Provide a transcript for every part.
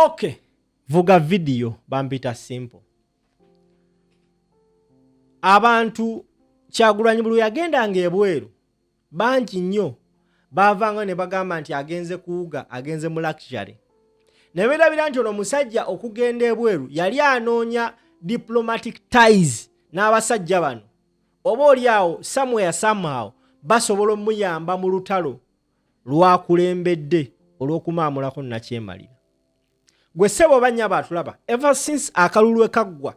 Okay, vuga video bampita simple. Abantu Kyagulanyi buli yagendanga ebweru bangi nnyo baavanga ne bagamba nti agenze kuwuga, agenze mu luxury, ne beerabira nti ono omusajja okugenda ebweru yali anoonya diplomatic ties n'abasajja bano, oba oli awo somewhere somehow basobola omuyamba mu lutalo lwakulembedde olw'okumaamulako nakyemalira. Gwe ssebo oba nnyabo atulaba, ever since akalulu ekaggwa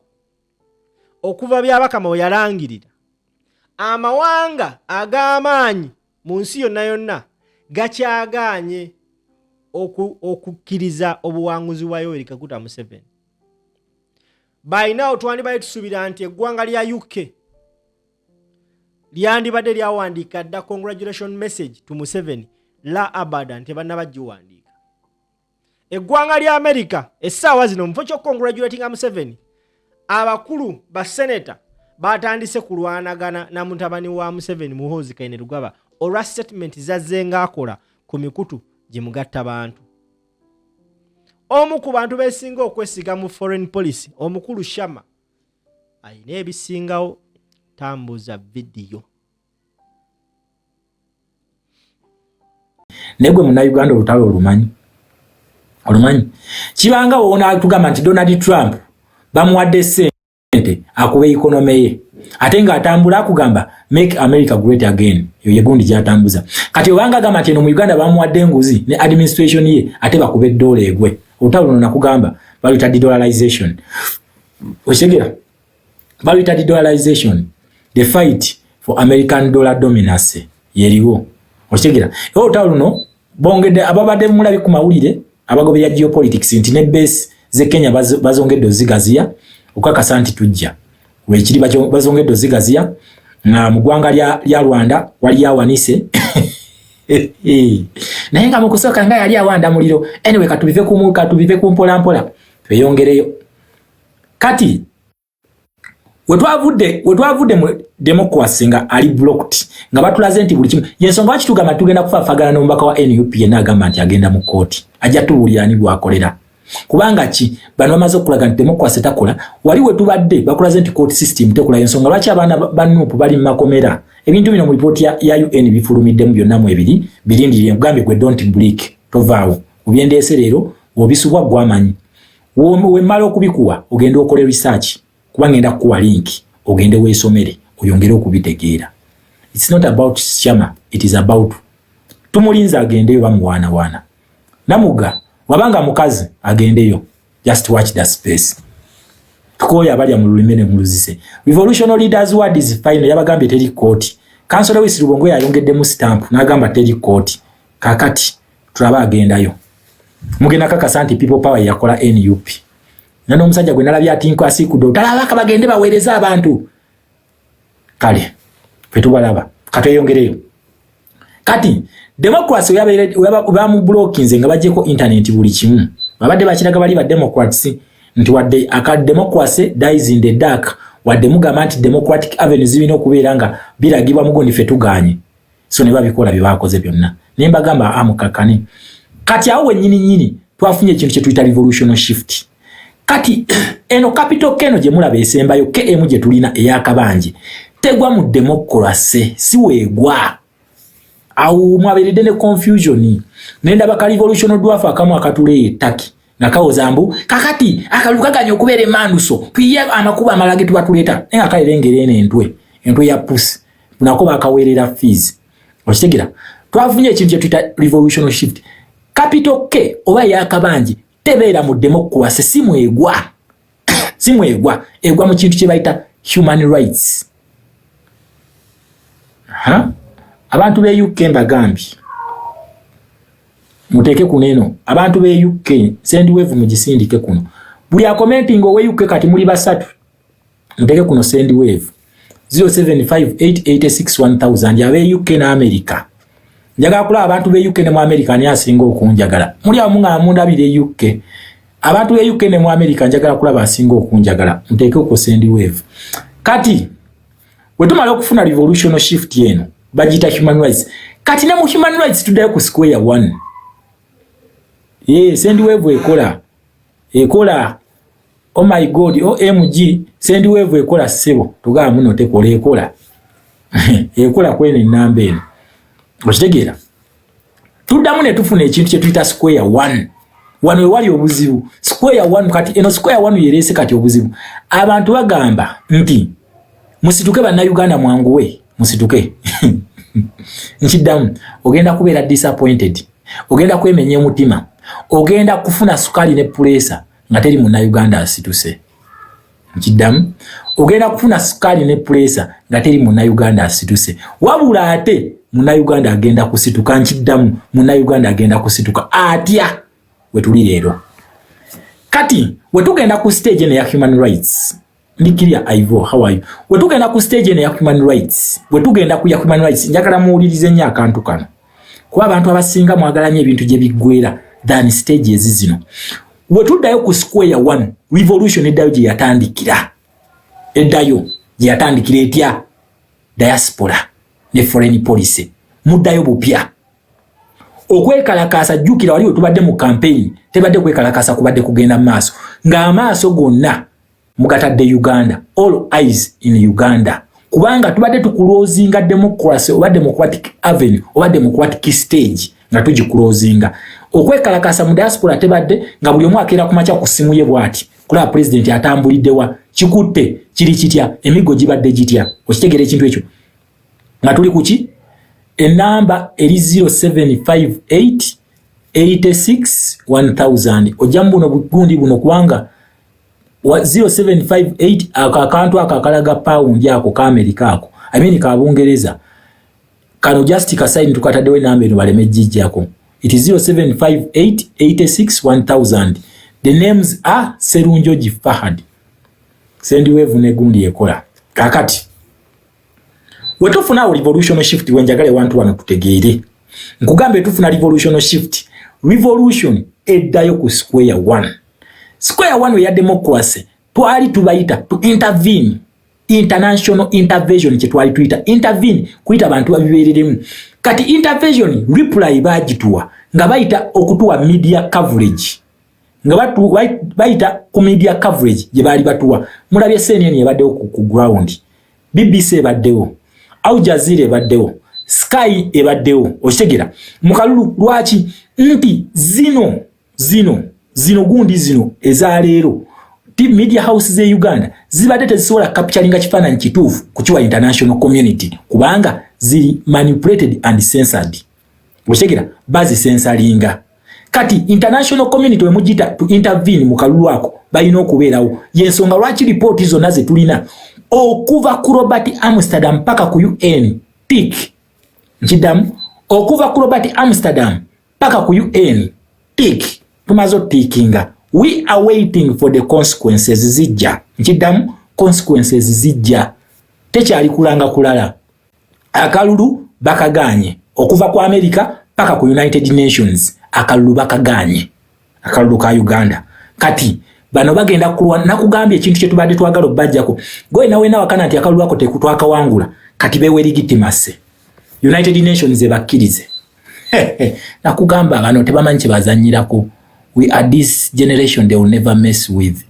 okuva Byabakama we yalangirira, amawanga ag'amaanyi mu nsi yonna yonna gakyagaanye okukkiriza obuwanguzi bwa Yoweri Kaguta Museveni. Balinawo twandibadde tusuubira nti eggwanga lya UK lyandibadde lyawandiika dda congratulation message to Museveni, la abadan tebannaba giwandiika. Eggwanga lya America essaawa zino mu kifo ky'okukongratulatinga Museveni, abakulu ba seneta batandise kulwanagana na mutabani wa Museveni, Muhoozi Kainerugaba, olwa statement zazze ng'akola ku mikutu gye mugatta bantu. Omu ku bantu besinga okwesiga mu foreign policy, omukulu Shama, alina ebisingawo. Tambuza vidiyo. Naye gwe Munnayuganda, olutalo olumanyi, olumanyi kibanga woona tugamba nti Donald Trump bamuwadde sente akuba economy ye, ate ng'atambula akugamba "Make America Great Again". Eyo yegundi gyatambuza. Kati obanga agamba nti eno mu Uganda bamuwadde enguzi ne administration ye, ate bakuba eddoola egwe. Olutalo luno nakugamba baluyita dedollarization. Okitegera? Baluyita dedollarization, the fight for American dollar dominance yeriwo. Okitegera? Era olutalo luno bongedde ababadde mulabi ku mawulire abagoberera geopolitics nti ne base ze Kenya bazongedde ozigaziya okukakasa nti tujja wekiri. Bazongedde ozigaziya nga mu ggwanga lya Rwanda wali awanise, naye nga mukusooka nga yali awanda muliro. Anyway, katubive ku mpolampola, tweyongereyo. Kati wetwavudde mu democracy nga ali blocked, nga batulaze nti buli kimu, yensonga lwaki tugamba tugenda kufaafagana n'omubaka wa NUP yenna agamba nti agenda mu kooti, ajja tubuulira ani gwakolera. Kubanga ki? Bano bamaze okulaga nti democracy takola. Wali wetubadde bakulaze nti court system tekola, yensonga lwaki abaana ba NUP bali mu makomera. Ebintu bino mu ripooti ya UN bifulumiddemu byonna mu ebiri birindirire. Nkugambye gwe, don't break, tovaawo. Obyendeese leero obisubwa gwamanyi. Wemmala okubikuwa, ogende okole research, kuba ngenda kukuwa link ogende weesomere oyongere okubitegeera. It's not about Shama, it is about tumulinze agendeyo bamuwaanawaana namuga wabanga mukazi agendeyo. Just watch the space. Tukoyo abalya mu lulimi ne muluzise. Revolutionary leaders word is final. Yabagambye teri kooti. Kansala Lewis Rubongo yayongeddemu stamp n'agamba teri kooti. Kakati tulaba agendayo, mugenda kakasa nti People Power yakola NUP. Nano omusajja gwe nalabye atinko asiikudde otalabaka, bagende baweereze abantu. Kale fe tubalaba, katweyongereyo. Kati democracy bamublockinze nga bagyeko internet, buli kimu babadde bakiraga bali ba Democrats nti wadde aka democracy dies in the dark, wadde mugamba nti democratic avenues zirina okubeera nga biragibwa mugundi, ffe tuganye. So ne babikola bye bakoze byonna, naye mbagamba amukakane. Kati awo wennyini nnyini twafunye ekintu kye tuyita revolutional shift. Kati eno capital K eno gye mulaba esembayo, km gye tulina eyakabanje, tegwa mu democracy, si weegwa. Awo mwabeeredde ne confusion. Nendaba ka revolution dwarf akamu akatuleyo ettaki nga kawoza mbu kakati akalulu kaganya okubeera emanduso, tuyiye amakubo amalala ge tuba tuleeta, naye nga kale eno entwe ya pusi nako bakaweerera fees. Okitegera? Twafunye ekintu kyetuyita revolutional shift. Capital K oba eyakabangi tebeera mu democracy, si mwegwa, si mwegwa. Egwa mu kintu kye bayita human rights. Ha? Abantu b'e UK mbagambye muteeke kuno eno, abantu b'e UK send wave mugisindike kuno. Buli acommenting owe UK, kati muli basatu, muteeke kuno send wave 0758861000. Ab'e UK ne America, njagala kulaba abantu b'e UK ne mu America ani asinga okunjagala. Muli awo nga mundabira e UK, abantu b'e UK ne mu America, njagala kulaba asinga okunjagala, muteeke okwo send wave. Kati bwe tumala okufuna revolutional shift eno, bagiyita human rights. Kati ne mu human rights tuddayo ku square one. Ye send wave ekola. Ekola. Oh my God, OMG, Sendwave ekola ssebo. Tugamba muno tekola, ekola. Ekola kweno ennamba eno. Okitegeera? Tuddamu ne tufuna ekintu kye tuyita square one. Wano wewali obuzibu. Square one, kati eno square one yereese kati obuzibu. Abantu bagamba nti musituke bannayuganda, mwanguwe, musituke. Nkiddamu, ogenda kubeera disappointed, ogenda kwemenya omutima, ogenda kufuna sukaali ne puleesa nga teri munnayuganda asituse. Nkiddamu, ogenda kufuna sukaali ne puleesa nga teri munnayuganda asituse. Wabula ate munnayuganda agenda kusituka. Nkiddamu, munnayuganda agenda kusituka. Atya? Wetuli leero kati wetugenda ku stage eno ya human rights. Ndikiria Ivo, how are you? Wetugenda ku stage eno ya human rights, wetugenda ku ya human rights, njagala muwulirize nnyo akantu kano, kuba abantu abasinga mwagala nnyo ebintu gye biggwera than stages zino. Wetuddayo ku square one, revolution eddayo gye yatandikira, eddayo gye yatandikira etya? Diaspora ne foreign policy. Muddayo bupya okwekalakaasa. Jjukira wali wetubadde mu campaign, tebadde kwekalakaasa, kubadde kugenda mu maaso ng'amaaso gonna mugatadde Uganda, all eyes in Uganda, kubanga tubadde tuclosinga democracy oba democratic avenue oba democratic stage nga tugiclosinga. Okwekalakasa mu diaspora tebadde nga buli omu akeera ku makya ku ssimu ye bw'ati kulaba pulezidenti atambuliddewa, kikutte kiri kitya, emiggo gibadde gitya. Okitegeera ekintu ekyo? Nga tuli kuki? Enamba eri 0758 86 1000. Ojja mu buno bugundi buno, kubanga 0758 ako akantu ako akalaga pawundi ako ka Amerika ako, I mean ka Bungereza kano, just kasaini tukataddewo enamba eno baleme gijjako. It is 0758 86 1000. The names are Serunjogi Fahad. Sendwave negundi ekola. Kakati wetufuna revolution shift, wenjagala wantu wano tutegeere, nkugambe tufuna revolution shift. Revolution eddayo ku square one. Square one eya democracy twali tubayita to intervene, international intervention, kyetwali tuyita intervene, kuyita abantu babibeereremu. Kati intervention reply bagituwa nga bayita okutuwa media coverage, nga bayita ku media coverage gye baali batuwa. Mulabye CNN ebaddewo ku ground, BBC ebaddewo, Al Jazeera ebaddewo, Sky ebaddewo. Okitegera mukalulu lwaki nti zino zino zino gundi zino ezaleero media house ze Uganda zibadde tezisobola capturinga kifaananyi kituufu kukiwa international community, kubanga ziri manipulated and censored. Okitegera? Bazicensoringa. Kati international community wemugita to intervene mu kalulu ako, balina okubeerawo. Yensonga lwaki ripooti zonna zetulina okuva ku Robert Amsterdam paka ku UN, tick. Nkiddamu, okuva ku Robert Amsterdam paka ku UN, tick. Tumaze otickinga, we are waiting for the consequences. Zijja. Nkiddamu, consequences zijja. Tekyali kulanga kulala. Akalulu bakaganye okuva ku America paka ku United Nations. Akalulu bakaganye, akalulu ka Uganda. Kati bano bagenda kulwa. Nakugambye ekintu kyetubadde twagala obbajjako gwe nawe nawakana nti akalulu ako tekutwakawangula. Kati bewe legitimacy, United Nations ebakkirize. Nakugamba bano tebamanyi kyebazanyirako. We are this generation they will never mess with.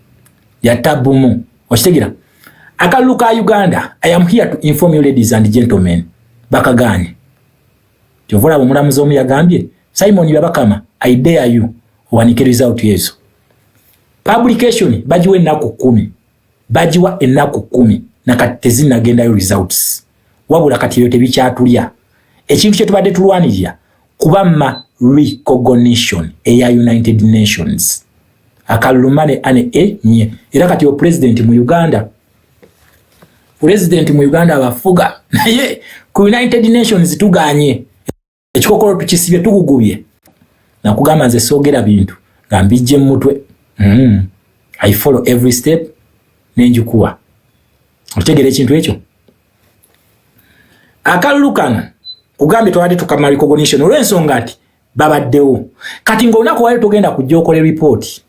Yatabumu. Okitegeera? Akalulu ka Uganda, I am here to inform you, ladies and gentlemen, bakaganye. Kyova olaba omulamuzi omu yagambye, "Simon Byabakama, I dare you, owanike result ezo." Publication bagiwa ennaku 10, bagiwa ennaku 10, nakati tezinnagendayo results. Wabula kati ebyo tebikyatulya. Ekintu kye tubadde tulwanirira kubamma recognition eya United Nations, akalulumane ane e nye. Era kati o president mu Uganda, president mu Uganda abafuga, naye ku United Nations tuganye. Ekikokolo tukisibye, tugugubye. Nakugamba nze soogera bintu nga mbijje mu mutwe. I follow every step nenjikuwa. Otegeera ekintu ekyo? Akalulu kano kugambye twabadde tukama recognition olw'ensonga nti babaddewo. Kati ng'olunaku wali togenda kujja okola ripooti,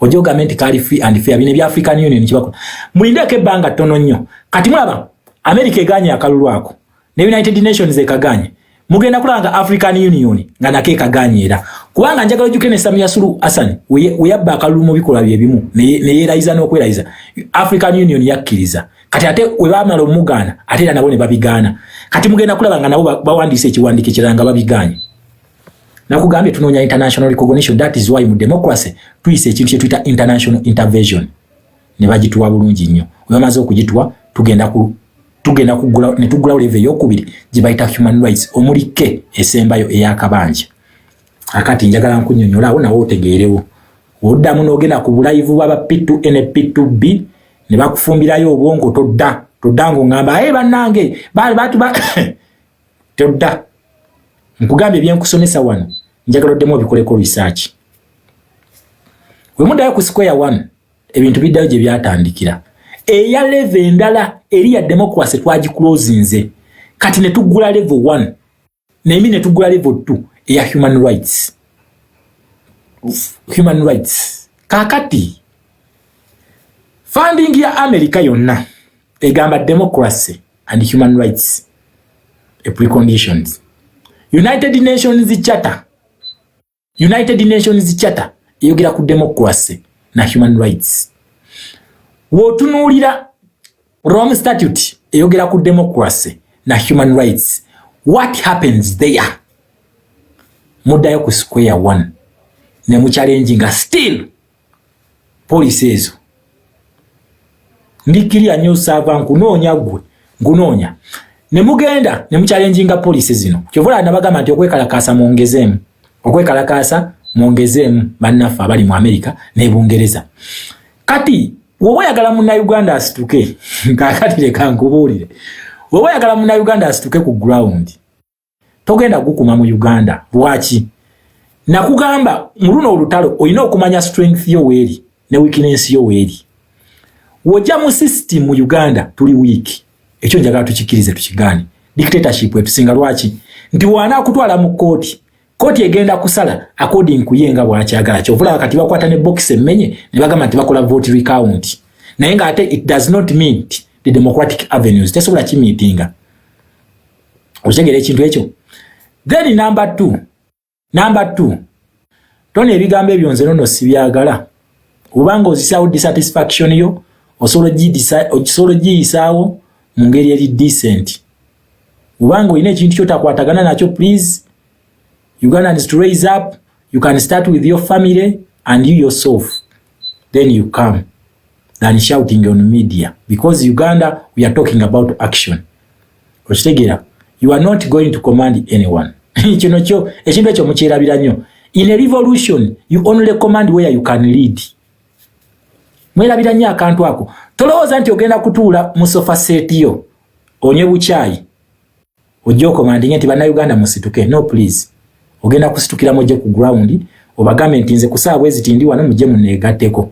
ojja ogambe nti kali free and fair. Bino ebya African Union kibakola, mulindeeko ebbanga ttono nnyo. Kati mulaba America eganye akalulu ako, ne United Nations ekaganye. Mugenda kulaba nga African Union nga nako ekaganye era. Kubanga njagala ojjuke ne Samia Suluhu Hassan we yabba akalulu mu bikolwa bye bimu ne yeerayiza n'okwerayiza, African Union yakkiriza. Kati ate we baamala omugaana, ate era nabo ne babigaana. Kati mugenda kulaba nga nabo bawandiise ekiwandiiko ekirala nga babigaanye. Nakugambye tunoonya international recognition. That is why mu democracy tuyisa ekintu kye tuyita international intervention, ne bagituwa bulungi nnyo. We bamaze okugituwa, tugenda kugula ne tuggulawo level eyokubiri gye bayita human rights, omuli ke esembayo ey'akabanja. Akati njagala nkunnyonnyola awo nawe otegeerewo. Oddamu n'ogenda ku bu live bwaba P2 ne P2B ne bakufumbirayo obwongo. Todda, todda ng'oŋŋamba, "Aye bannange batu ba." Todda. Nkugambye ebyenkusomesa wano, njagala oddemu obikoleko research. We muddayo ku square one, ebintu biddayo gye byatandikira. Eya level endala eri ya democracy twagiclosinze, kati ne tuggula level 1 nemi ne tuggula level 2 eya human rights. Human rights kaakati funding ya America yonna egamba democracy and human rights a preconditions. United Nations Charter, United Nations Charter eyogera ku democracy na human rights. W'otunuulira Rome Statute eyogera ku democracy na human rights. What happens there? Muddayo ku square one ne muchallenginga still policy ezo. Ndikirya nnyo saava nkunoonya, ggwe nkunoonya. Ne mugenda ne muchallenginga policy zino. Kyova nabagamba nti okwekalakaasa mwongezeemu, okwekalakaasa mwongezeemu, bannaffe abali mu Amerika ne Bungereza. Kati woba oyagala Munnayuganda asituke, kakati leka nkubuulire, woba oyagala Munnayuganda asituke ku ground, togenda gukuma mu Uganda. Lwaki? Nakugamba mu luno olutalo olina okumanya strength yo weeri ne weakness yo weeri. Wojja mu system mu Uganda tuli weak, ekyo njagala tukikirize tukigaane. Dictatorship etusinga. Lwaki? Nti wanaakutwala mu kooti, kooti egenda kusala according ku ye nga bwakyagala. Kyovulaba kati bakwata ne box emmenye ne bagamba nti bakola vote recount, naye ng'ate it does not mean the democratic avenues tesobola kimiitinga. Okitegera ekintu ekyo? Then number two, tona ebigambo ebyo nze nono sibyagala. Obanga ozisaawo dissatisfaction yo, osobola ogiyisaawo mu ngeri eri decent. Obanga olina ekintu kyotakwatagana nakyo, please, Ugandans to raise up. You can start with your family and you yourself, then you come than shouting on media, because Uganda, we are talking about action. Okitegeera? You are not going to command anyone. Kino kyo ekintu ekyo mukyerabira nnyo. In a revolution you only command where you can lead. Mwerabira nnyo akantu ako. Tolowooza nti ogenda kutuula mu sofa set yo, onywe bukyayi, ojja ocommandinge nti, "Bannayuganda musituke." No, please. Ogenda kusitukira mujje ku ground, obagambe nti, "Nze kusaawa bweziti ndi wano, mujje muneegatteko."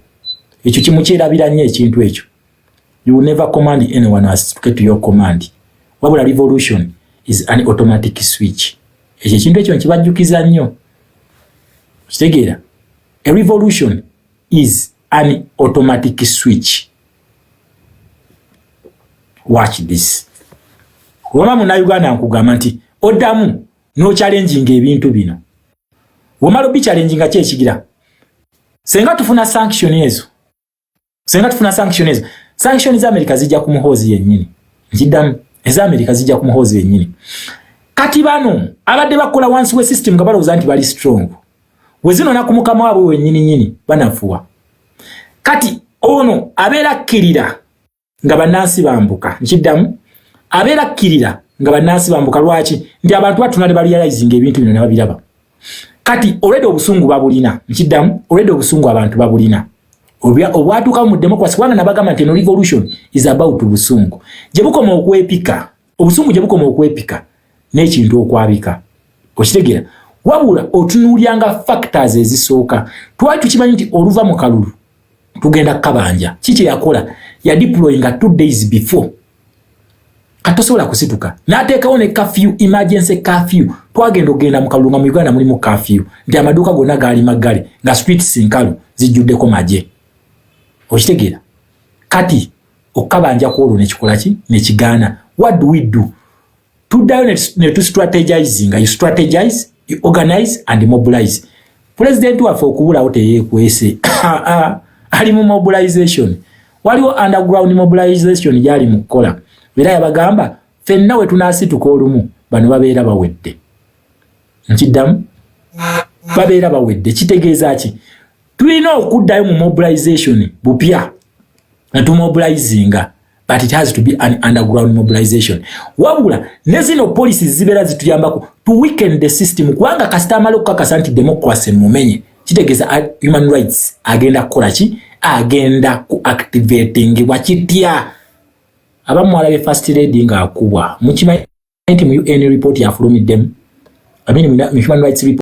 Ekyo kimukyerabira nnyo ekintu ekyo. You will never command anyone asituke to your command, wabula revolution is an automatic switch. Ekyo ekintu ekyo nkibajjukiza nnyo. Kitegeera? A revolution is an automatic switch. Watch this. Wama Munnayuganda, nkugamba nti oddamu n'ochallenginga ebintu bino. Womala obichallenginga, ki ekigira? Senga tufuna sanction ezo, senga tufuna sanction ezo, sanction za America zijja ku Muhoozi yennyini. Nkiddamu, eza America zijja ku Muhoozi yennyini. Kati bano abadde bakola wansi we system nga balowooza nti bali strong, we zinona ku mukama waabwe wennyini nyini, banafuwa. Kati ono abeera akkirira nga bannansi bambuka. Nkiddamu, abeera akkirira nga bannansi bambuka. Lwaki? Nti abantu batuna ne barealizinga ebintu bino ne babiraba. Kati olwedde obusungu babulina. Nkiddamu, olwedde obusungu abantu babulina obwatuukamu mu democracy, kubanga nabagamba nti eno revolution is about busungu. Gye bukoma okwepika obusungu, gye bukoma okwepika n'ekintu okwabika. Okitegeera? Wabula otunuulyanga factors ezisooka. Twali tukimanyi nti oluva mu kalulu tugenda kukabanja. Ki kye yakola? Yadeployinga 2 days before. Katosobola kusituka n'ateekawo ne curfew, emergency curfew. Twagenda okugenda mu kalulu nga mu Uganda mulimu curfew, nti amaduuka gonna gaali maggale, nga streets nkalu zijjuddeko magye. Okitegeera? Kati okukabanja ku olwo nekikola ki? Nekigaana. What do we do? Tuddayo ne tustrategizinga. You strategize, you organize and mobilize. Pulezidenti waffe okubulawo teyeekwese, ali mu mobilization. Waliwo underground mobilization gyali mu kukola, era yabagamba ffenna we tunaasituka olumu bano babeera bawedde. Nkiddamu, babeera bawedde. Kitegeeza ki? Tulina okuddayo mu mobilization bupya nga tumobilizinga, but it has to be an underground mobilization. Wabula ne zino policies zibeera zituyambako to weaken the system, kubanga kasita amala okukakasa nti democracy mumenye, kitegeeza human rights agenda kukola ki? Agenda ku activatingibwa kitya? Abamu mwalabye First Lady ng'akubwa. Mukimanyi nti mu UN report yafulumiddemu, I mean, mu human rights report.